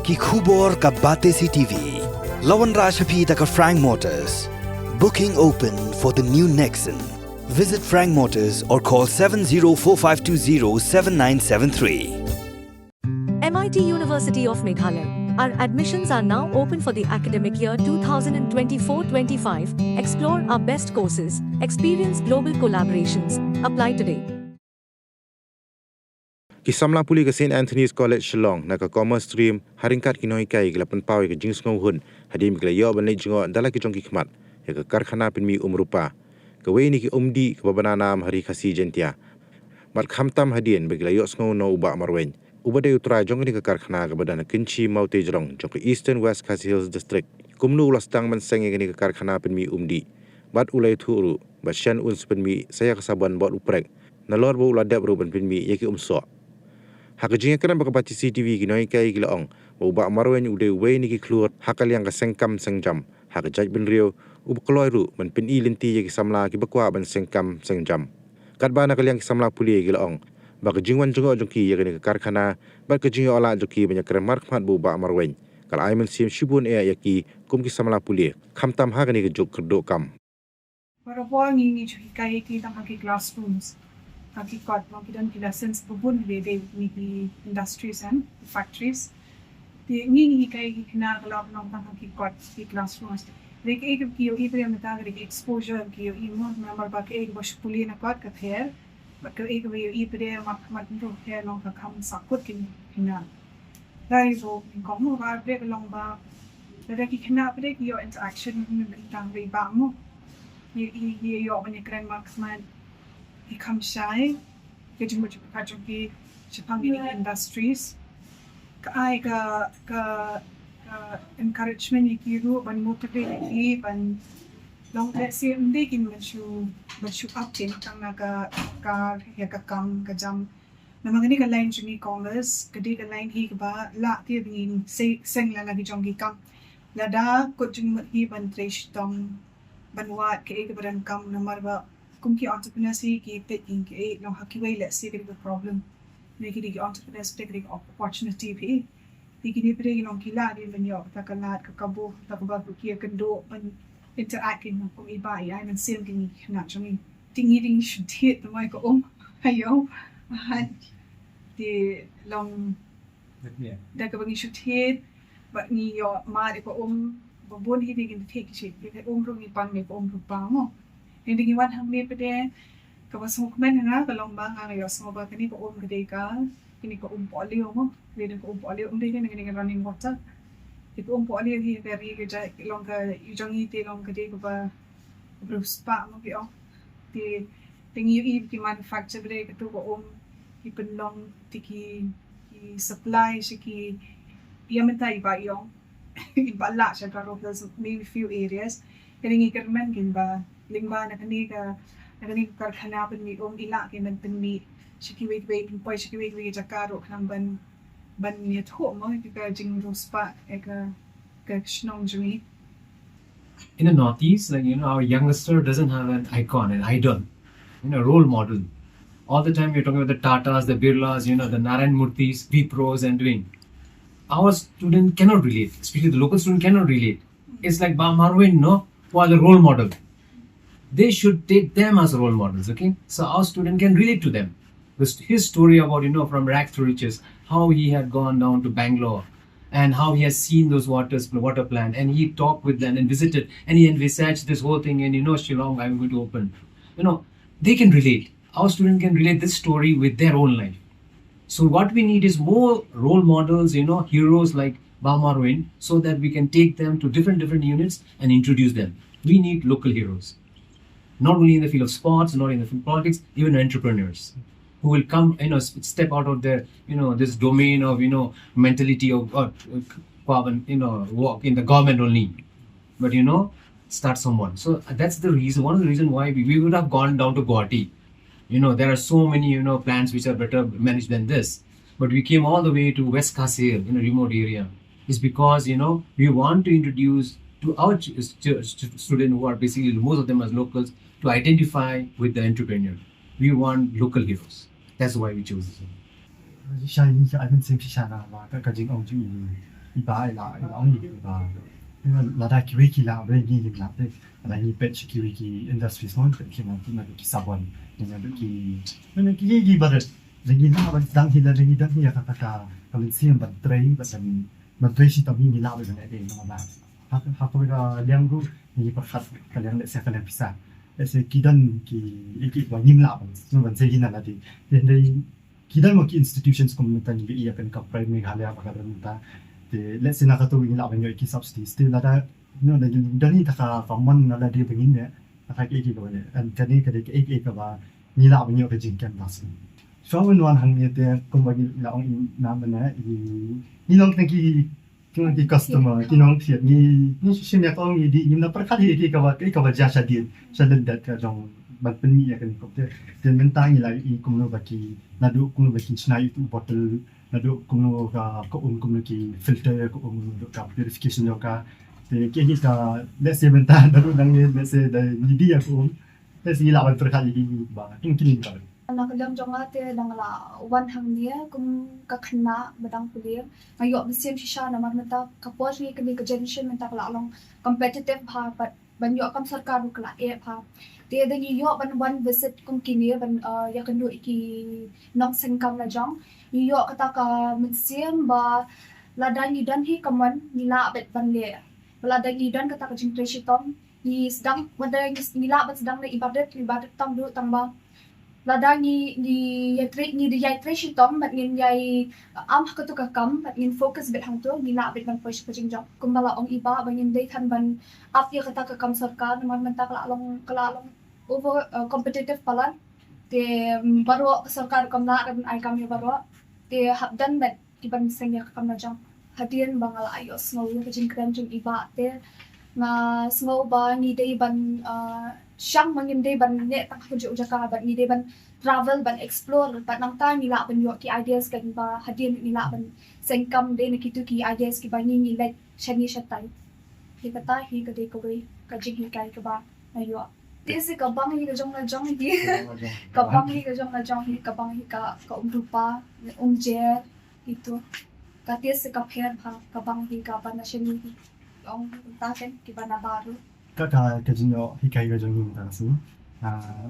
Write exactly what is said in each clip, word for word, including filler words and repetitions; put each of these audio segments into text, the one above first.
Ki khubor ka Batesi T V. La wanrah sha phi da ka Frank Motors. Booking open for the new Nexon. Visit Frank Motors or call seven zero four five two zero seven nine seven three. M I T University of Meghalaya. Our admissions are now open for the academic year twenty twenty-four twenty-five. Explore our best courses, experience global collaborations. Apply today. Ki samla pule ka Saint Anthony's College Shillong na ka Commerce Stream ha ryngkat ki nonghikai ki la pynpaw ïa ka jingsngewhun hadien ba ki la ïoh ban leit jngoh da la ki jong ki khmat ïa ka karkhana pynmih um rupa, kawei na ki umdih kaba bna nam ha Ri Khasi Jaiñtia. Bad khamtam hadien ba ki la ïohsngew na u Bah Marwein, uba dei u trai jong kane ka karkhana kaba don ha Kynshi Mawtei Jrong jong ka Eastern West Khasi Hills District, kumno u la sdang ban seng ïa kane ka karkhana pynmih umdih, bad u la ïathuh ruh ba shen un sa pynmih sa ïa ka sabon bad u prek, nalor ba u la dep ruh ban pynmih ïa ki umsoh. Ha ka jingïakren bad ka Batesi T V, ki nonghikai ki la ong ba u Bah Marwein u dei uwei na ki khlur ha ka liang ka seng kam seng jam ha ka jaitbynriew, uba kloi ruh ban pyni lynti ïa ki samla kiba kwah ban seng kam seng jam. Katba na ka liang ki samla pule ki la ong ba ka jingwan jngoh jong ki ïa kane ka karkhana bad ka jingïoh lad jong ki ban ïakren markhmat bad u Bah Marwein ka la ai mynsiem shibun eh ïa ki kum ki samla pule, khamtam ha kane ka juk kyrduh kam. Barabor ngi ngi ju hikai ïa ki tang ha ki classrooms, ha ki kot, ba ki don ki lessons ba bun, dei dei kine ki industries and factories. Te ngi ngi hikai ïa ki khynnah ka la long tang ha ki kot, ki classrooms. Dei kaei kaba ki ïohi, phi mynta ka dei ka exposure kaba ki ïohi mo, namar ba kaei kaba shu pule na kot ka pher, bad kaei kaba ïohi phi, mat mat ruh ka long ka kam sahkut ki khynnah. Dei ba nyngkong mo, ba phi ka long ba lada ki khynnah phi ki ïoh interaction mynta, ba i bah mo, i i i ïoh ban ïakren markhmat, i kham shai ka jingmut jingpyrkhat jong ki shaphang kine ki industries. Ka ai ka ka ka encouragement ïa ki ruh, ban motivate ïa ki, ban long, let's say, ym dei kin ban shu ban shu up kin tang na ka ka ïa ka kam ka jam. Namar kane ka line jong ngi commerce ka dei ka line hi kaba lah te ba ngin seng la la ki jong ki kam. Lada kut jingmut hi ban trei shitom, ban wad kaei kaba donkam, namar ba kum ki entrepreneurs hi ki peit ïa kaei long ha kiwei, let's say, ka dei ka problem, ne ki dei ki entrepreneurs te ka dei ka opportunity phi. Te kine phi ki long ki lah dei ban ïoh kata ka lad ka kabu, kata kaba ki ïakynduh ban interact kin kum i bah i ai mynsiem kine ki khynnah jong ngi. Te ngi dei ngi shu thied tang wei ka um. Ayo. Te long da kaba ngi shu thied bad ngi ïoh mad ïa ka um, ba bun hi dei kin thied ki shi, ïa ka um ruh ngi pang ïa ka um ruh pang mo. Ngi dei ngi wan hangne pat de, kaba sngewkmen ha nga ka long ba nga ïohsngew ba kane ka um ka dei ka, kane ka um polio mo, kane ka um polio, ym dei kane ka running water. Te ka um polio hi ka ri ka jait long ka, i jong ngi te long ka dei kaba riewspah mo ki ong. Te te ngi ïohi ba ki manufacture ba dei kato ka um, ki pynlong, te ki ki supply sha ki, ïa mynta i bah i ong, i bah lah sha Garo Hills, maybe few areas. Ka dei ngi kyrmen kin ba lyngba na kane ka, na kane ka karkhana pynmih um i lah kin ban pynmih sha kiwei kiwei, pynpoi sha kiwei kiwei ki jaka ruh khnang ban ban ïathuh mo ïa ka jingriewspah ïa ka ka shnong jong ngi. In the Northeast, like, you know, our youngster doesn't have an icon, an idol, you know, role model. All the time you're talking about the Tatas, the Birlas, you know, the Narayan Murtis, Wipros and doing. Our student cannot relate, especially the local student cannot relate. It's like Bah Marwein, no, who are the role model. They should take them as role models, okay? So our student can relate to them. This, his story about, you know, from rags to riches, how he had gone down to Bangalore and how he has seen those waters, water plant, and he talked with them and visited, and he envisaged this whole thing, and you know, Shillong, I'm going to open. You know, they can relate. Our student can relate this story with their own life. So what we need is more role models, you know, heroes like Bah Marwein, so that we can take them to different different units and introduce them. We need local heroes, not only in the field of sports, not in the field of politics, even entrepreneurs who will come, you know, s- step out of their, you know, this domain of, you know, mentality of uh, carbon, you know, work in the government only, but you know, start someone. So that's the reason, one of the reason why we, we would have gone down to Guwahati. You know, there are so many, you know, plants which are better managed than this. But we came all the way to West Khasi Hills, in a remote area. It's because, you know, we want to introduce to our ch- ch- ch- students who are basically, most of them are locals, to identify with the entrepreneur. We want local heroes. That's why we chose this one. Shisha, shisha, I can say shisha na ma ka ka jing ong jing. Iba ila ila ong iba. Lada kiwei ki lah, wei ngi ngim lah te. Lada ngi peit sha kiwei ki industries mo, peit ki, ki sabon, ki, ki, ki barit. Lada ngi lah ban sdang hi, lada ngi don hi ïa kata ka mynsiem ban trei, ban, ban trei shitom, ngi lah ban leh dei, namar ba ha ka liang ruh ngi pyrkhat ka liang, let's say ka liang pisa. Let's say ki don ki, ki, ki ba ngim lah ban, ban sei hi na lade. Te hynrei ki don mo ki institutions kum mynta ngi ïa pynkhap Pride Meghalaya ba ka don mynta. Te let's say na kata ngi lah ban ïoh ki subsidies. Te lada, no, lada ngi don hi kata ka mon na lade ba ngin ïa kata, ka ei ka ba, and kane ka dei ka ei ka ba ngi lah ban ïoh ka jingkyrmen. Shuwa ban wan hangne te kumba ngi la ong, i na mynne i, ngi long tang ki, ki customer, ki nongthied, ngi, ngi shim ïa ka, ngi dei, ngim da pyrkhat hi ïa ka ba, ka ba jia shadien, sha lyndet ka jong ban pynmih ïa kane ka. Te, te mynta ngi la ïohi kumno ba ki, naduh kumno ba ki shna ïa utu u bottle, naduh kumno ka, ka um, kumno ki filter ïa ka um, naduh ka purification ïa ka. Te ki, ki ka, let's say mynta naduh nangne, let's say da ngi dei ïa ka um, let's say ngi lah ban pyrkhat ïa ki ba, kin, kin ba. Na ka liang jong nga te, dang la wan hangne kum ka khynnah ba dang pule, nga ïoh mynsiem shisha namar mynta ka por jong ngi kane ka generation mynta ka la long competitive bha, bad ban ïoh kam sorkar ruh ka la eh bha. Te da ngi ïoh ban wan visit kum kine ban, uh, ïakynduh ïa ki nongseng kam la jong, ngi ïoh kata ka mynsiem ba lada ngi don hi ka mon, ngi lah beit ban leh. Ba lada ngi don kata ka jingtrei shitom, ngi sdang, lada ngi, ngi lah ban sdang na ibadat, ibadat tam duh tang ba lada ngi, ngi ïai trei, ngi dei ïai trei shitom, bad ngin ïai, uh, am ha katu ka kam, bad ngin focus beit hangtu, ngi lah beit ban poi sha ka jingjop. Kumba la ong i bah ba ngim dei than ban ap ïa kata ka kam sorkar, namar mynta ka la long, ka la long over, uh, competitive palat. Te, um, baroh ka sorkar kam lah ban ai kam ïa baroh. Te hap don beit ki ban seng ïa ka kam la jong. Hadien ba nga la ïohsngew ïa ka jingkren jong i bah te, nga sngew ba ngi dei ban, uh, shang, ma ngim dei ban neh tang ha kajuh ka jaka, bad ngi dei ban travel, ban explore, bad nangta ngi lah ban ïoh ki ideas kan ba hadien ngi lah ban seng kam dei na kitu ki ideas kiba ngi, ngi leit shane shatai. Te kata hi ka dei kawei ka jinghikai kaba nga ïoh. Te se ka bang hi ka jong la jong hi. Ka bang hi ka jong la jong hi, ka bang hi ka, ka um rupa, um jer, itu. Ka te se ka pher bha, ka bang hi ka ba na shane hi. Ong ta ken kiba na baru. Ka, ka, ka jingïoh hikai ka jong hi mynta ka sngi. Ah,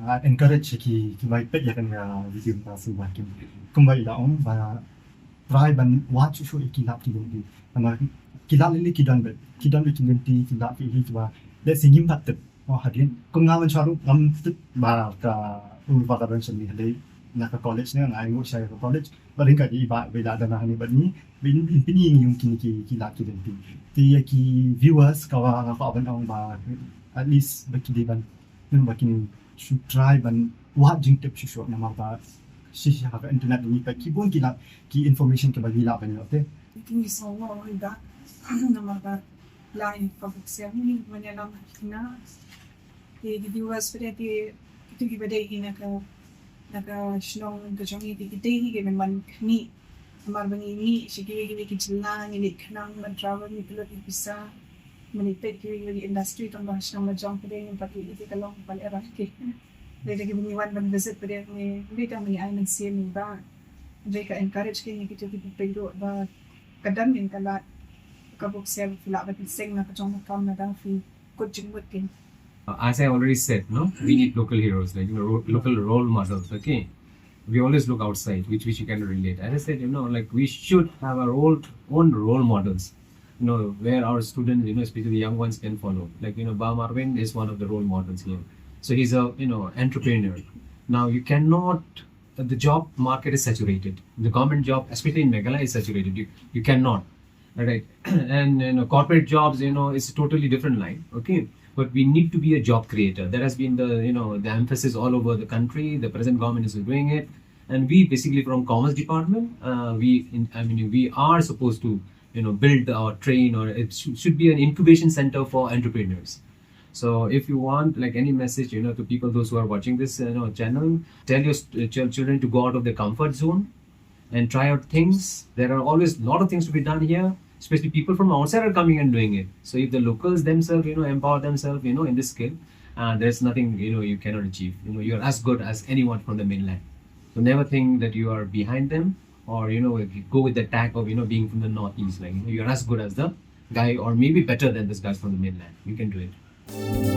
ah, encourage ki, ki bai peit ïa kane ka video mynta ka sngi ba kin, kumba i la ong ba try ban wad shuh shuh ïa ki lad ki lynti. Namar ki lad lynti ki don beit, ki don beit ki lynti, ki lad ki hi kiba, let's say ngim pat tip. Oh, hadien kum nga mynshuwa ruh ngam tip ba ka um rupa ka don shane, hynrei na ka college ne nga ai nguh sha ka college. Bad ryngkat i bah ba i la don hangne bad ngi, ba in, in pyni ngi ïa kine ki, ki lad ki lynti. Te ïa ki viewers kaba nga kwah ban ong ba at least ba ki dei ban, you know, ba kin shu try ban wad jingtip shuh shuh namar ba shisha ha ka internet ngi peit ki bun ki lad ki information kiba ngi lah ban ïoh te. Ngi sngew ïa ka namar ba la ïa ka bok siang ngi ban ïalam ha ki khynnah. Te ki viewers pat te, kito kiba dei hi na ka, na ka shnong ka jong ngi te ki dei hi ki ban wan khmih. Namar ba ngi mih sha kiwei kiwei ki jylla, ngi leit khnang ban travel, ngi pynlut ïa ki pisa. Mynta peit kiwei kiwei ki industry tang ba shnong la jong pat te ngim pat ïohi te ka long ban era ki. Lada kiba ngi wan ban visit pat te ngi, ngi tang ba ngi ai mynsiem ïa i bah. Hynrei ka encourage ki ngi, kito kiba peit ruh ba ka don ïa ka lad ka bok siang, phi lah ban seng na ka jong ka kam lada phi kut jingmut ki. Uh, as I already said, no, we need local heroes, like, you know, ro-, local role models, okay? We always look outside, which, which you can relate. As I said, you know, like, we should have our old, own role models, you know, where our students, you know, especially the young ones, can follow. Like, you know, Bah Marvin is one of the role models here. So he's a, you know, entrepreneur. Now, you cannot, the job market is saturated. The government job, especially in Meghalaya, is saturated. You, you cannot. Right. And, you know, corporate jobs, you know, it's a totally different line, okay? But we need to be a job creator. That has been the, you know, the emphasis all over the country. The present government is doing it. And we basically from Commerce Department, uh, we, in, I mean, we are supposed to, you know, build or train, or it sh-, should be an incubation center for entrepreneurs. So if you want, like, any message, you know, to people, those who are watching this, you know, channel, tell your st-, uh, chil-, children to go out of their comfort zone and try out things. There are always a lot of things to be done here, especially people from outside are coming and doing it. So if the locals themselves, you know, empower themselves, you know, in this skill, uh, there's nothing, you know, you cannot achieve. You know, you're as good as anyone from the mainland. So never think that you are behind them. or, you know, if you go with the tag of, you know, being from the Northeast, like, you know, you're as good as the guy, or maybe better than this guy from the mainland. You can do it.